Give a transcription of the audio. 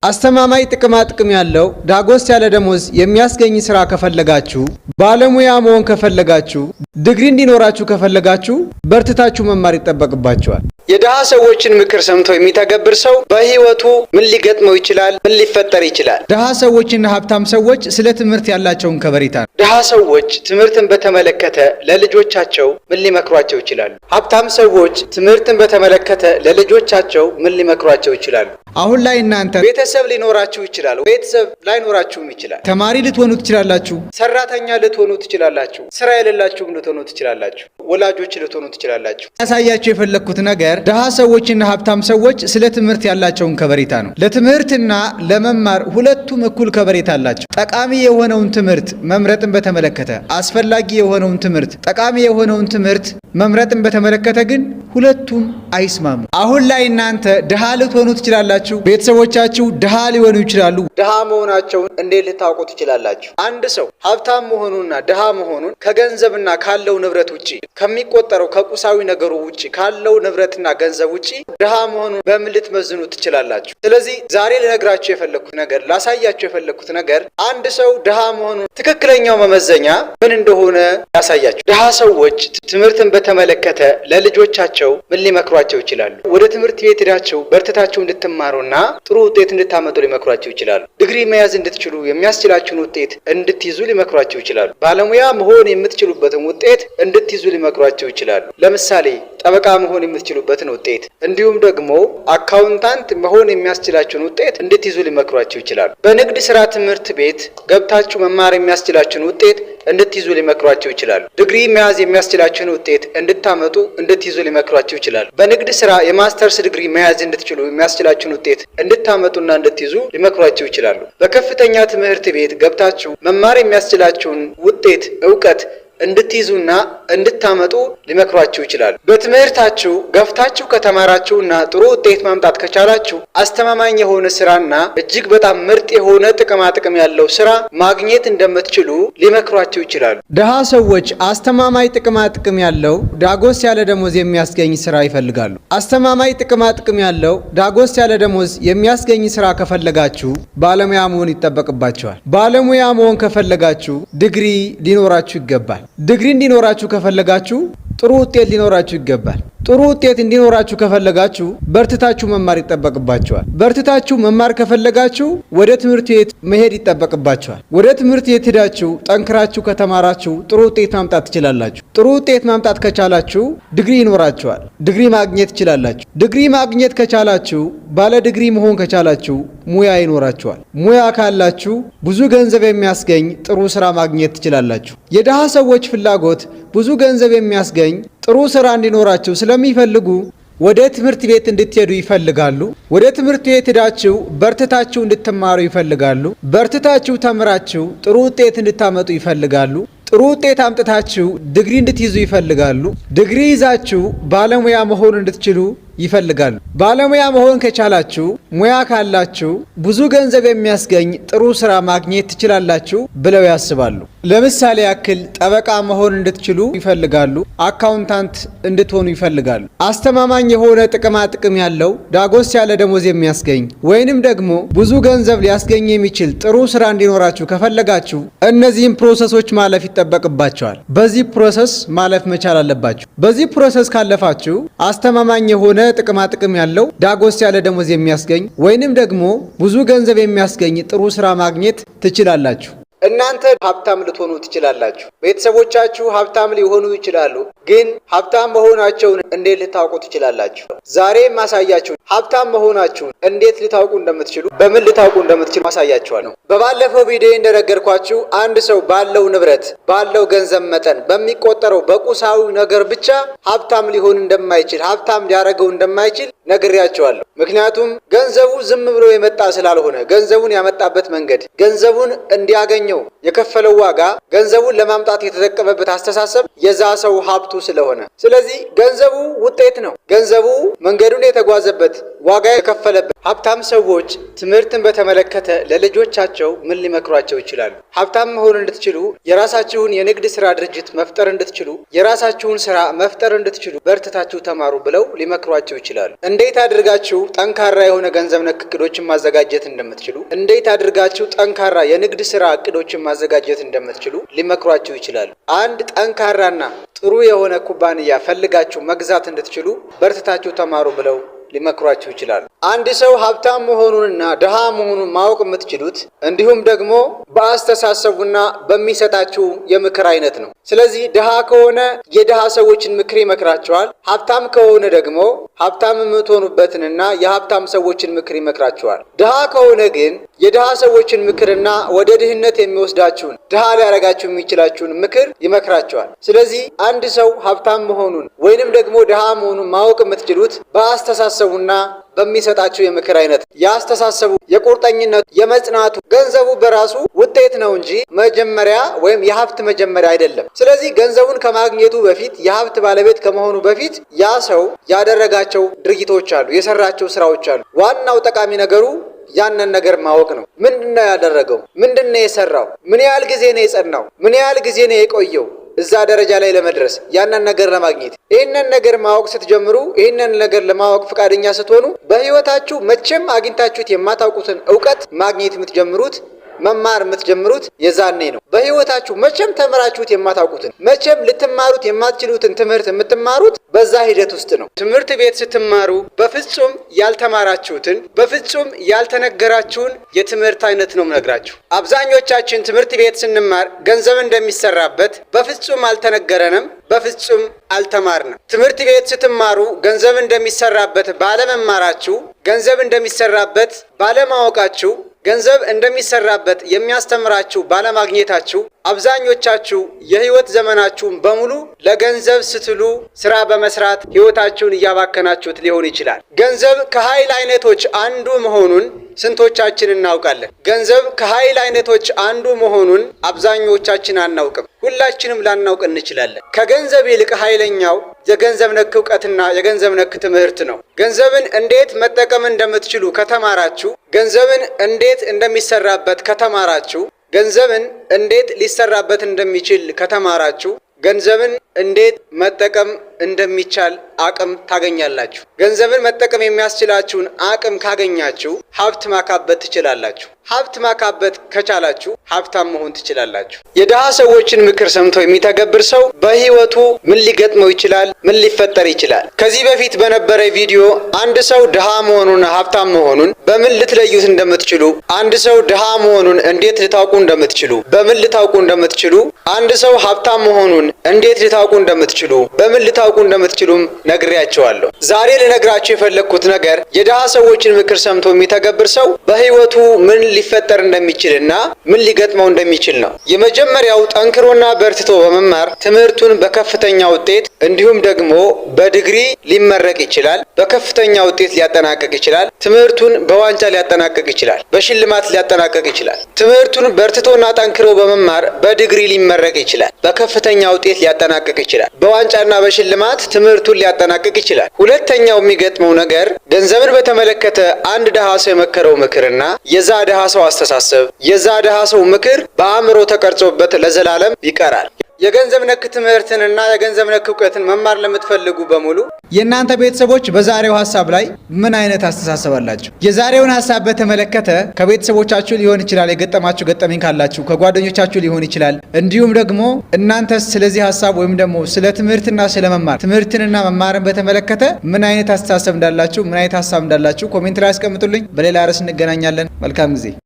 አስተማማኝ ጥቅማ ጥቅም ያለው፣ ዳጎስ ያለ ደሞዝ የሚያስገኝ ስራ ከፈለጋችሁ፣ ባለሙያ መሆን ከፈለጋችሁ፣ ዲግሪ እንዲኖራችሁ ከፈለጋችሁ በርትታችሁ መማር ይጠበቅባችኋል። የድሃ ሰዎችን ምክር ሰምቶ የሚተገብር ሰው በህይወቱ ምን ሊገጥመው ይችላል? ምን ሊፈጠር ይችላል? ድሃ ሰዎችና ሀብታም ሰዎች ስለ ትምህርት ያላቸውን ከበሬታ ነው። ድሃ ሰዎች ትምህርትን በተመለከተ ለልጆቻቸው ምን ሊመክሯቸው ይችላሉ? ሀብታም ሰዎች ትምህርትን በተመለከተ ለልጆቻቸው ምን ሊመክሯቸው ይችላሉ? አሁን ላይ እናንተ ቤተሰብ ሊኖራችሁ ይችላል፣ ቤተሰብ ላይኖራችሁም ይችላል። ተማሪ ልትሆኑ ትችላላችሁ፣ ሰራተኛ ልትሆኑ ትችላላችሁ፣ ስራ የሌላችሁም ልትሆኑ ትችላላችሁ፣ ወላጆች ልትሆኑ ትችላላችሁ። ያሳያችሁ የፈለግኩት ነገር ድሃ ሰዎችና ሀብታም ሰዎች ስለ ትምህርት ያላቸውን ከበሬታ ነው። ለትምህርትና ለመማር ሁለቱም እኩል ከበሬታ አላቸው። ጠቃሚ የሆነውን ትምህርት መምረጥን በተመለከተ፣ አስፈላጊ የሆነውን ትምህርት፣ ጠቃሚ የሆነውን ትምህርት መምረጥን በተመለከተ ግን ሁለቱም አይስማሙ። አሁን ላይ እናንተ ድሃ ልትሆኑ ትችላላችሁ። ቤተሰቦቻችሁ ድሃ ሊሆኑ ይችላሉ። ድሃ መሆናቸውን እንዴት ልታውቁ ትችላላችሁ? አንድ ሰው ሀብታም መሆኑና ድሃ መሆኑን ከገንዘብና ካለው ንብረት ውጪ፣ ከሚቆጠረው ከቁሳዊ ነገሩ ውጪ፣ ካለው ንብረትና ገንዘብ ውጪ ድሃ መሆኑን በምን ልትመዝኑ ትችላላችሁ? ስለዚህ ዛሬ ልነግራችሁ የፈለግኩት ነገር፣ ላሳያችሁ የፈለግኩት ነገር አንድ ሰው ድሃ መሆኑን ትክክለኛው መመዘኛ ምን እንደሆነ ያሳያችሁ። ድሃ ሰዎች ትምህርትን በተመለከተ ለልጆቻቸው ምን ሊመክሯቸው ይችላሉ? ወደ ትምህርት ቤት ሄዳችሁ በርትታችሁ እንድትማሩና ጥሩ ውጤት እንድታመጡ ሊመክሯቸው ይችላሉ። ዲግሪ መያዝ እንድትችሉ የሚያስችላችሁን ውጤት እንድትይዙ ሊመክሯቸው ይችላሉ። ባለሙያ መሆን የምትችሉበትን ውጤት እንድትይዙ ሊመክሯቸው ይችላሉ። ለምሳሌ ጠበቃ መሆን የምትችሉበትን ውጤት፣ እንዲሁም ደግሞ accountant መሆን የሚያስችላችሁን ውጤት እንድትይዙ ሊመክሯቸው ይችላሉ። በንግድ ስራ ትምህርት ቤት ገብታችሁ መማር የሚያስችላችሁን ውጤት እንድትይዙ ሊመክሯቸው ይችላሉ። ዲግሪ መያዝ የሚያስችላችሁን ውጤት እንድታመጡ፣ እንድትይዙ ሊመክሯቸው ይችላሉ። በንግድ ስራ የማስተርስ ዲግሪ መያዝ እንድትችሉ የሚያስችላችሁን ውጤት እንድታመጡና እንድትይዙ ሊመክሯቸው ይችላሉ። በከፍተኛ ትምህርት ቤት ገብታችሁ መማር የሚያስችላችሁን ውጤት፣ እውቀት እንድትይዙና እንድታመጡ ሊመክሯችሁ ይችላሉ። በትምህርታችሁ ገፍታችሁ ከተማራችሁና ጥሩ ውጤት ማምጣት ከቻላችሁ አስተማማኝ የሆነ ስራና እጅግ በጣም ምርጥ የሆነ ጥቅማ ጥቅም ያለው ስራ ማግኘት እንደምትችሉ ሊመክሯችሁ ይችላሉ። ድሃ ሰዎች አስተማማኝ ጥቅማ ጥቅም ያለው፣ ዳጎስ ያለ ደሞዝ የሚያስገኝ ስራ ይፈልጋሉ። አስተማማኝ ጥቅማ ጥቅም ያለው፣ ዳጎስ ያለ ደሞዝ የሚያስገኝ ስራ ከፈለጋችሁ ባለሙያ መሆን ይጠበቅባችኋል። ባለሙያ መሆን ከፈለጋችሁ ዲግሪ ሊኖራችሁ ይገባል። ዲግሪ እንዲኖራችሁ ከፈለጋችሁ ጥሩ ውጤት ሊኖራችሁ ይገባል። ጥሩ ውጤት እንዲኖራችሁ ከፈለጋችሁ በርትታችሁ መማር ይጠበቅባችኋል። በርትታችሁ መማር ከፈለጋችሁ ወደ ትምህርት ቤት መሄድ ይጠበቅባችኋል። ወደ ትምህርት ቤት ሄዳችሁ ጠንክራችሁ ከተማራችሁ ጥሩ ውጤት ማምጣት ትችላላችሁ። ጥሩ ውጤት ማምጣት ከቻላችሁ ዲግሪ ይኖራችኋል። ዲግሪ ማግኘት ትችላላችሁ። ዲግሪ ማግኘት ከቻላችሁ፣ ባለ ዲግሪ መሆን ከቻላችሁ ሙያ ይኖራችኋል። ሙያ ካላችሁ ብዙ ገንዘብ የሚያስገኝ ጥሩ ስራ ማግኘት ትችላላችሁ። የድሃ ሰዎች ፍላጎት ብዙ ገንዘብ የሚያስገኝ ጥሩ ስራ እንዲኖራቸው ስለሚፈልጉ ወደ ትምህርት ቤት እንድትሄዱ ይፈልጋሉ። ወደ ትምህርት ቤት ሄዳችሁ በርትታችሁ እንድትማሩ ይፈልጋሉ። በርትታችሁ ተምራችሁ ጥሩ ውጤት እንድታመጡ ይፈልጋሉ። ጥሩ ውጤት አምጥታችሁ ዲግሪ እንድትይዙ ይፈልጋሉ። ዲግሪ ይዛችሁ ባለሙያ መሆን እንድትችሉ ይፈልጋሉ። ባለሙያ መሆን ከቻላችሁ፣ ሙያ ካላችሁ ብዙ ገንዘብ የሚያስገኝ ጥሩ ስራ ማግኘት ትችላላችሁ ብለው ያስባሉ። ለምሳሌ ያክል ጠበቃ መሆን እንድትችሉ ይፈልጋሉ። accountant እንድትሆኑ ይፈልጋሉ። አስተማማኝ የሆነ ጥቅማ ጥቅም ያለው፣ ዳጎስ ያለ ደሞዝ የሚያስገኝ ወይንም ደግሞ ብዙ ገንዘብ ሊያስገኝ የሚችል ጥሩ ስራ እንዲኖራችሁ ከፈለጋችሁ እነዚህን process ኦች ማለፍ ይጠበቅባችኋል። በዚህ process ማለፍ መቻል አለባችሁ። በዚህ process ካለፋችሁ አስተማማኝ የሆነ፣ ጥቅማ ጥቅም ያለው፣ ዳጎስ ያለ ደሞዝ የሚያስገኝ ወይንም ደግሞ ብዙ ገንዘብ የሚያስገኝ ጥሩ ስራ ማግኘት ትችላላችሁ። እናንተ ሀብታም ልትሆኑ ትችላላችሁ። ቤተሰቦቻችሁ ሀብታም ሊሆኑ ይችላሉ። ግን ሀብታም መሆናቸውን እንዴት ልታውቁ ትችላላችሁ? ዛሬ ማሳያችሁ ሀብታም መሆናችሁን እንዴት ልታውቁ እንደምትችሉ፣ በምን ልታውቁ እንደምትችሉ ማሳያችኋለሁ። በባለፈው ቪዲዮ እንደነገርኳችሁ አንድ ሰው ባለው ንብረት፣ ባለው ገንዘብ መጠን፣ በሚቆጠረው በቁሳዊ ነገር ብቻ ሀብታም ሊሆን እንደማይችል፣ ሀብታም ሊያደርገው እንደማይችል ነግሬያችኋለሁ። ምክንያቱም ገንዘቡ ዝም ብሎ የመጣ ስላልሆነ ገንዘቡን ያመጣበት መንገድ፣ ገንዘቡን እንዲያገኝ ያገኘው የከፈለው ዋጋ፣ ገንዘቡን ለማምጣት የተጠቀመበት አስተሳሰብ የዛ ሰው ሀብቱ ስለሆነ፣ ስለዚህ ገንዘቡ ውጤት ነው። ገንዘቡ መንገዱን የተጓዘበት፣ ዋጋ የከፈለበት። ሀብታም ሰዎች ትምህርትን በተመለከተ ለልጆቻቸው ምን ሊመክሯቸው ይችላሉ? ሀብታም መሆን እንድትችሉ፣ የራሳችሁን የንግድ ስራ ድርጅት መፍጠር እንድትችሉ፣ የራሳችሁን ስራ መፍጠር እንድትችሉ በርትታችሁ ተማሩ ብለው ሊመክሯቸው ይችላሉ። እንዴት አድርጋችሁ ጠንካራ የሆነ ገንዘብ ነክ እቅዶችን ማዘጋጀት እንደምትችሉ፣ እንዴት አድርጋችሁ ጠንካራ የንግድ ስራ እቅዶችን ማዘጋጀት እንደምትችሉ ሊመክሯችሁ ይችላሉ። አንድ ጠንካራና ጥሩ የሆነ ኩባንያ ፈልጋችሁ መግዛት እንድትችሉ በርትታችሁ ተማሩ ብለው ሊመክሯችሁ ይችላሉ። አንድ ሰው ሀብታም መሆኑንና ድሃ መሆኑን ማወቅ የምትችሉት እንዲሁም ደግሞ በአስተሳሰቡና በሚሰጣችሁ የምክር አይነት ነው። ስለዚህ ድሃ ከሆነ የድሃ ሰዎችን ምክር ይመክራችኋል። ሀብታም ከሆነ ደግሞ ሀብታም የምትሆኑበትንና የሀብታም ሰዎችን ምክር ይመክራችኋል። ድሃ ከሆነ ግን የድሃ ሰዎችን ምክርና ወደ ድህነት የሚወስዳችሁን፣ ድሃ ሊያረጋችሁ የሚችላችሁን ምክር ይመክራችኋል። ስለዚህ አንድ ሰው ሀብታም መሆኑን ወይንም ደግሞ ድሃ መሆኑን ማወቅ የምትችሉት በአስተሳሰቡና በሚሰጣቸው የምክር አይነት፣ የአስተሳሰቡ፣ የቁርጠኝነቱ፣ የመጽናቱ። ገንዘቡ በራሱ ውጤት ነው እንጂ መጀመሪያ ወይም የሀብት መጀመሪያ አይደለም። ስለዚህ ገንዘቡን ከማግኘቱ በፊት፣ የሀብት ባለቤት ከመሆኑ በፊት ያ ሰው ያደረጋቸው ድርጊቶች አሉ፣ የሰራቸው ስራዎች አሉ። ዋናው ጠቃሚ ነገሩ ያንን ነገር ማወቅ ነው። ምንድነው ያደረገው? ምንድነው የሰራው? ምን ያህል ጊዜ ነው የጸናው? ምን ያህል ጊዜ ነው የቆየው እዛ ደረጃ ላይ ለመድረስ፣ ያንን ነገር ለማግኘት? ይህንን ነገር ማወቅ ስትጀምሩ፣ ይህንን ነገር ለማወቅ ፈቃደኛ ስትሆኑ፣ በህይወታችሁ መቼም አግኝታችሁት የማታውቁትን እውቀት ማግኘት የምትጀምሩት፣ መማር የምትጀምሩት የዛኔ ነው። በህይወታችሁ መቼም ተምራችሁት የማታውቁትን፣ መቼም ልትማሩት የማትችሉትን ትምህርት የምትማሩት በዛ ሂደት ውስጥ ነው። ትምህርት ቤት ስትማሩ በፍጹም ያልተማራችሁትን፣ በፍጹም ያልተነገራችሁን የትምህርት አይነት ነው የምነግራችሁ። አብዛኞቻችን ትምህርት ቤት ስንማር ገንዘብ እንደሚሰራበት በፍጹም አልተነገረንም፣ በፍጹም አልተማርንም። ትምህርት ቤት ስትማሩ ገንዘብ እንደሚሰራበት ባለመማራችሁ፣ ገንዘብ እንደሚሰራበት ባለማወቃችሁ፣ ገንዘብ እንደሚሰራበት የሚያስተምራችሁ ባለማግኘታችሁ አብዛኞቻችሁ የህይወት ዘመናችሁን በሙሉ ለገንዘብ ስትሉ ስራ በመስራት ህይወታችሁን እያባከናችሁት ሊሆን ይችላል። ገንዘብ ከኃይል አይነቶች አንዱ መሆኑን ስንቶቻችን እናውቃለን? ገንዘብ ከኃይል አይነቶች አንዱ መሆኑን አብዛኞቻችን አናውቅም። ሁላችንም ላናውቅ እንችላለን። ከገንዘብ ይልቅ ኃይለኛው የገንዘብ ነክ እውቀትና የገንዘብ ነክ ትምህርት ነው። ገንዘብን እንዴት መጠቀም እንደምትችሉ ከተማራችሁ፣ ገንዘብን እንዴት እንደሚሰራበት ከተማራችሁ፣ ገንዘብን እንዴት ሊሰራበት እንደሚችል ከተማራችሁ፣ ገንዘብን እንዴት መጠቀም እንደሚቻል አቅም ታገኛላችሁ። ገንዘብን መጠቀም የሚያስችላችሁን አቅም ካገኛችሁ ሀብት ማካበት ትችላላችሁ። ሀብት ማካበት ከቻላችሁ ሀብታም መሆን ትችላላችሁ። የድሃ ሰዎችን ምክር ሰምቶ የሚተገብር ሰው በህይወቱ ምን ሊገጥመው ይችላል? ምን ሊፈጠር ይችላል? ከዚህ በፊት በነበረ ቪዲዮ አንድ ሰው ድሃ መሆኑን፣ ሀብታም መሆኑን በምን ልትለዩት እንደምትችሉ፣ አንድ ሰው ድሃ መሆኑን እንዴት ልታውቁ እንደምትችሉ፣ በምን ልታውቁ እንደምትችሉ፣ አንድ ሰው ሀብታም መሆኑን እንዴት ልታውቁ እንደምትችሉ፣ በምን ልታውቁ እንደምትችሉም ነግሬያቸዋለሁ። ዛሬ ልነግራችሁ የፈለግኩት ነገር የድሃ ሰዎችን ምክር ሰምቶ የሚተገብር ሰው በህይወቱ ምን ሊፈጠር እንደሚችልና ምን ሊገጥመው እንደሚችል ነው። የመጀመሪያው ጠንክሮና በርትቶ በመማር ትምህርቱን በከፍተኛ ውጤት እንዲሁም ደግሞ በዲግሪ ሊመረቅ ይችላል። በከፍተኛ ውጤት ሊያጠናቅቅ ይችላል። ትምህርቱን በዋንጫ ሊያጠናቅቅ ይችላል። በሽልማት ሊያጠናቅቅ ይችላል። ትምህርቱን በርትቶና ጠንክሮ በመማር በዲግሪ ሊመረቅ ይችላል። በከፍተኛ ውጤት ሊያጠናቅቅ ይችላል። በዋንጫና በሽልማት ትምህርቱን ሊያጠናቅቅ ይችላል። ሁለተኛው የሚገጥመው ነገር ገንዘብን በተመለከተ አንድ ድሃ ሰው የመከረው ምክርና የዛ ድሃ ሰው አስተሳሰብ፣ የዛ ድሃ ሰው ምክር በአእምሮ ተቀርጾበት ለዘላለም ይቀራል። የገንዘብ ነክ ትምህርትንና የገንዘብ ነክ እውቀትን መማር ለምትፈልጉ በሙሉ፣ የእናንተ ቤተሰቦች በዛሬው ሀሳብ ላይ ምን አይነት አስተሳሰብ አላቸው? የዛሬውን ሀሳብ በተመለከተ ከቤተሰቦቻችሁ ሊሆን ይችላል፣ የገጠማችሁ ገጠመኝ ካላችሁ ከጓደኞቻችሁ ሊሆን ይችላል። እንዲሁም ደግሞ እናንተ ስለዚህ ሀሳብ ወይም ደግሞ ስለ ትምህርትና ስለ መማር፣ ትምህርትንና መማርን በተመለከተ ምን አይነት አስተሳሰብ እንዳላችሁ፣ ምን አይነት ሀሳብ እንዳላችሁ comment ላይ አስቀምጡልኝ። በሌላ ርዕስ እንገናኛለን። መልካም ጊዜ።